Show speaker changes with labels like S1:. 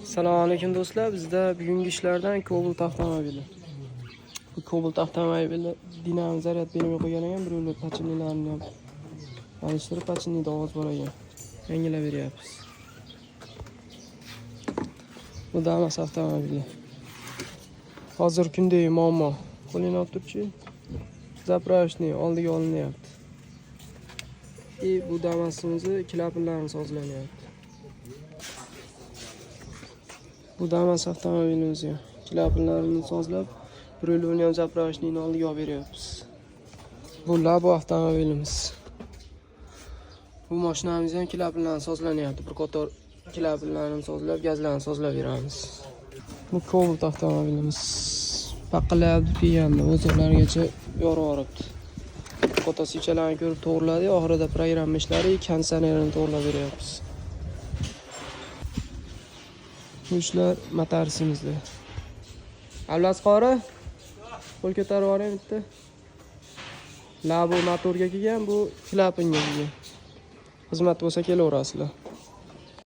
S1: Assalomu alaykum do'stlar. Bizda bugungi ishlardan Cobalt avtomobili. Bu Cobalt avtomobili dinamo zaryad bermay qo'ygan ekan, birovlar pachinilarini ham alishtirib, pachinida ovoz bor ekan. Yangilab beryapmiz. Bu Damas avtomobili. Hozir kundagi muammo. Qo'lingni olib turchi. Заправочный oldiga olinyapti. И bu Damasimizni klapanlari sozlanyapti. Bu Damas avtomobilimizni klapanlarini sozlab, rulini ham заправочный ni oldiga olib beryapmiz. Bu Labo avtomobilimiz. Bu mashinamiz ham klapanlari sozlanyapti. Bir qator klapanlarini sozlab, gazlarni sozlab beramiz. Bu Cobalt avtomobilimiz. Paqillab deganda o'zlarigacha yorib yuboribdi. Fotosichalarni ko'rib to'g'riladi, oxirida programma ishlari, konditsionerini to'g'rilab beryapmiz. Bu ishlar motorsimizda. Avlas qori, qo'l ko'tarib yuboring bitta. Labo motorga kelgan, bu klapanga kelgan. Xizmat bo'lsa kelaverasizlar.